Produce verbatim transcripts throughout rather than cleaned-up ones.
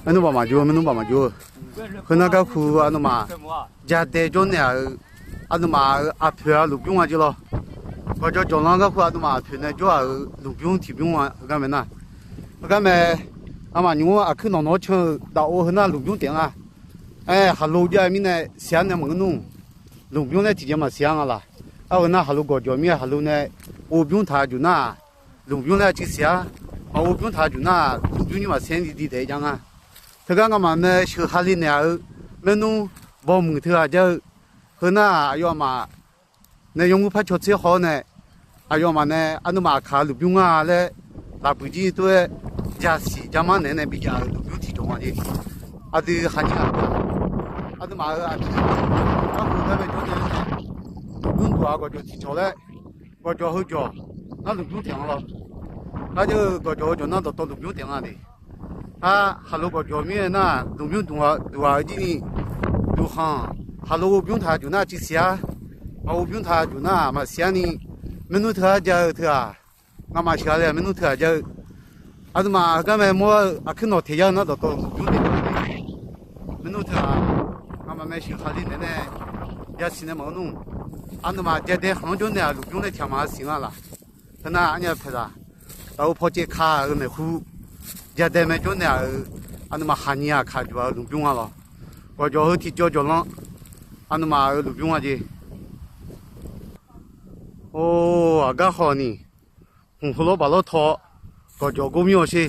Maernmr baq maqjur-eu, maernmr baq maqjur-eu. Heu nar garhu aqnuimaf jadae jawrnaeq-euq, aqnuimaf-euq aqpoeq-a lmqbymr-a jeq lawr. Gawqjawq jawqlanr garhu aqnuimaf aqpoeq nae jawr-euq lmqbymr tiqbymr-a heugar mae nar. Heugar mae, ngamaf nymq-mr aqkuir nawq nawq-anr can-eu daqov heu nar lmqbymr taef nga. Aer, khaqlo jav-eu mirnae siq-ar nae maqngeur nmr. Lmqbymr laer tiqjeq maqsiq-ar nga laq. Argheu nar khaqlo gawqjawq mir-a khaqlo nae ghovbymr taq-eu juq nar-aq, lmqbymr laer aqcuiv siq-ar. Maqghovbymr taq-eu juq nar-aq, lmqbymr nymr maqsiq-ar ni diq daef jav nga. Teugar ngamaf nae sheuq khali naeq-a-eu maernmr bawmuiq teughaq jar-eu, heu nar-aq, aqyawfmaf nae yawmuir par caw tser khawf-awr nae, aqyawfmaf nae aqnuimaf aqkaq lmqbymr nga laer lafbuiq jir tov-aer jasiq jarmar naeq-aer nae bijav-euq lmqbymr tiqjawq nga jeq. Aqdui khaqnyir-aq, aqnuimaf-euq aqcuiv garhu gar bae jawr nae, lmqbymr duq-aq gawqjawq tiqjawq laer, gawqjawq heujawq nar lmqbymr taef nga lawr. Ngar jar-eu gawqjawq heujawq nar dawqtawv lmqbymr taef nga de. Ar, khaqlo gawqjawq mir-aer nar, lmqbymr duq-aq, duq-aq-eu jir ni, duqkhanq, khaqlo ghovbymr taq juq nar aqcuiv siq-ar. Maqghovbymr taq juq nar-aq maqsiq-ar ni, maernmr teughaq jar-eu teughaq, ngamaf sheuq-a le-aq maernmr teughaq jar-eu. Aqduimaf heugar mae mawr-eu aqkuir nawq taeq yar-eu nar dawqtawv lmqbymr taef nga de. Maernmr teughaq, ngamaf mae sheuq khaqli naeq nae jasiq nae maqngeur nmr. Aqnuimaf jadae khanq-anr jawr naeq-aq lmqbymr laer tiq maq-a siq nga laq. Teunar arnya paeqzaq, daqov paw caevka-euq maeqhu, jadae mae jawr naeq-aq-euq, aqnuimaf khaqnyir aqkaq juq-aq-euq lmqbymr nga lawr. Gawqjawq heu tiqjawr jawqlanr, aqnuimaf-euq lmqbymr nga jeq. Or, aqgar khawf ni, hmq heu lawr baq lawr taw, gawqjawq gor mir-awq sher.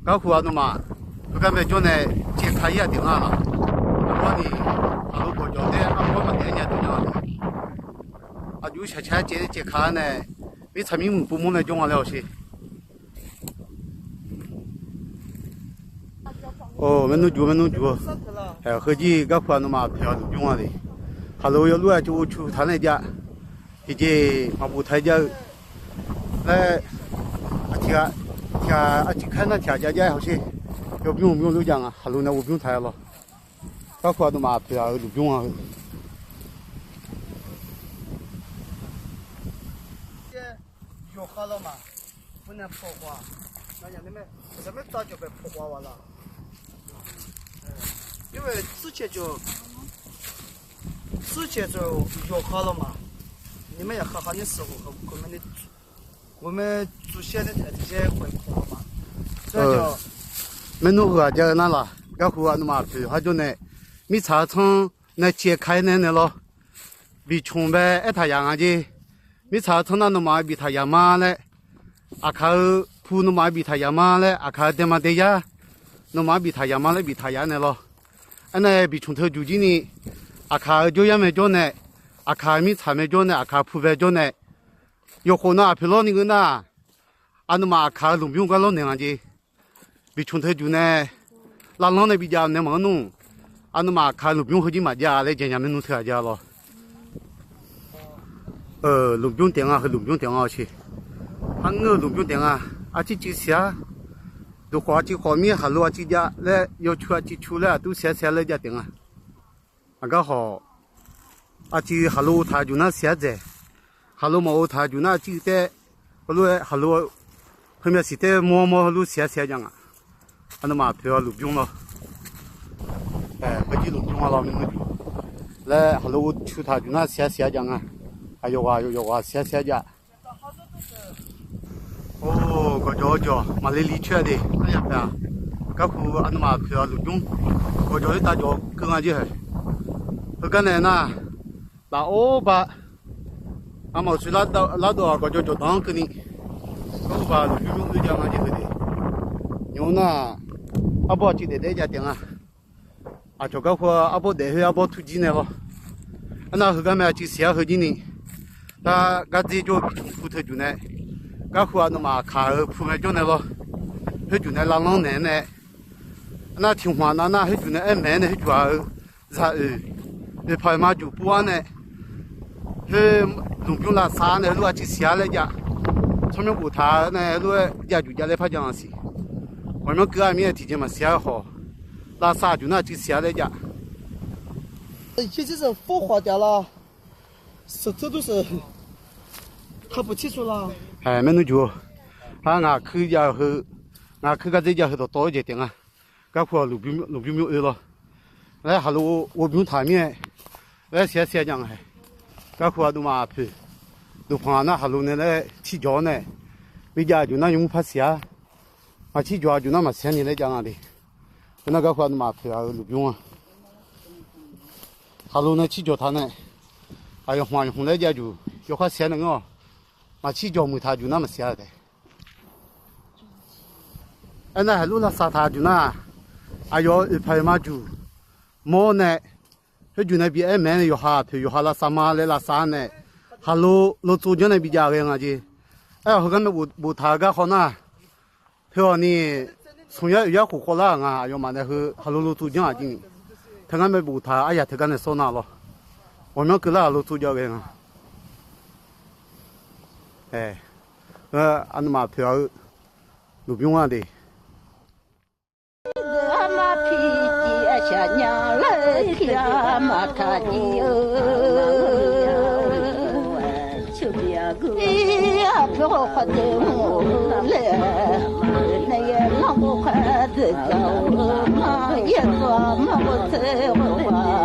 Garhu aqnuimaf heugar mae jawr nae caevka ir-aq taef nga laq. Aqgar ni, aqlo gawqjawq taef-aer arpawr maqdaef nya deuq nya-a. Aqjox shaqshaq-aer caev-aer caevka-ar nae, mirtsaq mirmuiq pov mawr nae jawr nga laer-awq sher. Or, maernmr juq, maernmr juq-a. Aer, heujir garhu aqnuimaf aqpoeq-a lmqbymr nga de. Khaqlo yawluf-aer cov ghovcu taq nae jav. Tiqjeq maqbof taq-aer jar-eu laer, aqtiq ghaq, tiq ghaq aqcuiv kaer nar tiq ghaq jav jav-aer hawsher. Yawbymr bymr luf jav nga, khaqlo nae ghovbymr taq-aer lawr. Garhu aqnuimaf aqpoeq-a-euq lmqbymr nga heu. Yawqha lawr ma, 因为之前就，之前就 yawqha lawr ma, 你们也好好地守护，我们的祖先的这些回忆嘛。Maernmr heughaq jav-eu nar laq, garhu aqnuimaf aqpoeq har jawr nae, mirtsaq-eu tsanr nae caevka-aer nae naeq lawr. Biqcmq bae aertaq yaq nga jeq. Mirtsaq-eu tsanr nar nawmaf-euq biftaq yaq ma laer, aqkaq-eu pu nawmaf-euq biftaq yaq ma laer, aqkaq-eu daema daeyar nawmaf-euq biftaq yaq ma laer biftaq yaq-aer naeq lawr. Aernae biqcmq teujuq jir ni, aqkaq-eu jawryar mae jawr nae, aqkaq-eu mirtsaq mae jawr nae, aqkaq-eu pu bae jawr nae, yawqkhof nav aqpoeq lawr ni ngeur nar, aqnuimaf aqkaq-eu lmqbymr gar lawrnaeq nga jeq. Biqcmq teujuq nae, lavlanr nae bijav nae maqngeur nmr. Aqnuimaf aqkaq-eu lmqbymr heujir maqjav laer jaeq nya maernmr teughaq jav lawr. Lmqbymr taef nga, heu lmqbymr taef nga-awq sher. Arngeur-eu lmqbymr taef nga. Arcir cuiv siq-ar. Duqkhawf arcir khawf mir, khaqlo arcir jav laer, yawcu arcir cu laer, aqtur siq-ar siq-ar laer jav taef nga. Aqgar khawf, arcir khaqlo taq juq nar siq-ar dzaeq. Khaqlo maqghov taq juq nar arcir taef, heulof-aer khaqlo heumya siq taef mawr mawr heulof siq-ar siq-ar jav nga. Aqnuimaf aqpoeq-a lmqbymr lawr. Heujir lmqbymr-a lawr, laer khaqlo ghovcu taq juq nar siq-ar siq-ar jav nga. Aqyawf ghaq yawqghaq siq-ar siq-ar jav. Or, gawqjawq-eu jawq maqle li coer-a de, arya paeq-aq. Garhu aqnuimaf aqpoeq-a lmqbymr, gawqjawq-aer tavjawq keuv nga jeq hae. Heugar nae nar, lafov ba, ngamaf-euq sui lardov-aq gawqjawq jawqdanq-anr keuvni, garhu ba lmqbymr bymr oe jav nga jeq heu de. Nymq-mr nar, arbawr aqcuiv daef daef jav taef nga. Aqcawq garhu arbawr daef khoer arbawr turjir nae lawr. Aernar heugar mae aqcuiv siq-ar heujir ni, gar gardzer jawr-eu biqcmq pu teujuq nae, garhu aqnuimaf aqkaq-euq pu mae jawr nae lawr. Khoerjuq nae lavlanr naeq-aer nae, aernar tiq hmq nav nar khoerjuq nae aer maeq-aer nae khoerjuq-aq-eu zaq oeq, oeqpaq oeqma juq pov-ar nae, khoer lmqbymr lavsav nae heulof-aer aqcuiv siq-ar laer jav. Tsawrmyanr boftaq-eu nae heulof-aer jav juq jav laer par jav nga siq. Ghawqmyanr keuv-ar mir-aer tiqjeq maqsiq-ar khawf, lavsav juq nar aqcuiv siq-ar laer jav. 一切就是风化掉了，是这都是看不清楚了。 Maernmr juq-or, har ngaq kuir jav-eu heu, Ngaq keugar dzer jav heu dawqtawv-aer jeq taef nga. Garhu-aq lmqbymr mymr oe lawr. Laer haqlo ghovbymr taq mir-aer, laer siqyar siqyar jav nga hae. Garhu aqduimaf poeq, duqpanq nar haqlo nae laer cirjawq-awr nae, bijav juq nar yawmuir par siq-ar. Maqcirjawq-a juq nar maqsiq-ar ni laer jav nga de. Khoernar garhu aqduimaf poeq aqyawf lmqbymr-a. Haqlo nae cirjawq taq nae, aqyawf hmq aqyawf hmq laer jav juq yawkhar siq-ar nae ngeur-awq. Maqcirjawq muiq taq juq nar maqsiq-a taef. Aernar haqluf lavsav taq juq nar, aqyawf-euq oeqpaq oeqma juq mawr nae, khoerjuq nae bi aer maeq-aer nae yawqha poeq yawqha lavsav ma laer lavsav-ar nae, haqlo lotsov janr nae bijav ghae nga jeq. Aer-awq heugar nae boftaq-eu gar khawf nar, teu-awq ni, smq yar oeq yar khof khawvlar-aq nga aqyawfmaf nae heu haqlo lotsov janr-aq jeq ni. Teugar nae boftaq-eu aryaq teugar nae sawr nar lawr. Ghawqmyanr keuvlar-aq lotsov jav ghae nga. Aqnuimaf poeq-aq-eu lmqbymr-a de. Armar pi tiq aqshaq nya laer ki armar taq jir-eu. Ceuqbyav gui-a, aqpoeq khawf khawf deuq mr-eu laer, nae yaer lanr khof khar deuq dzaq-eu ma, yaer dzawq-a mar khof tser khof-a.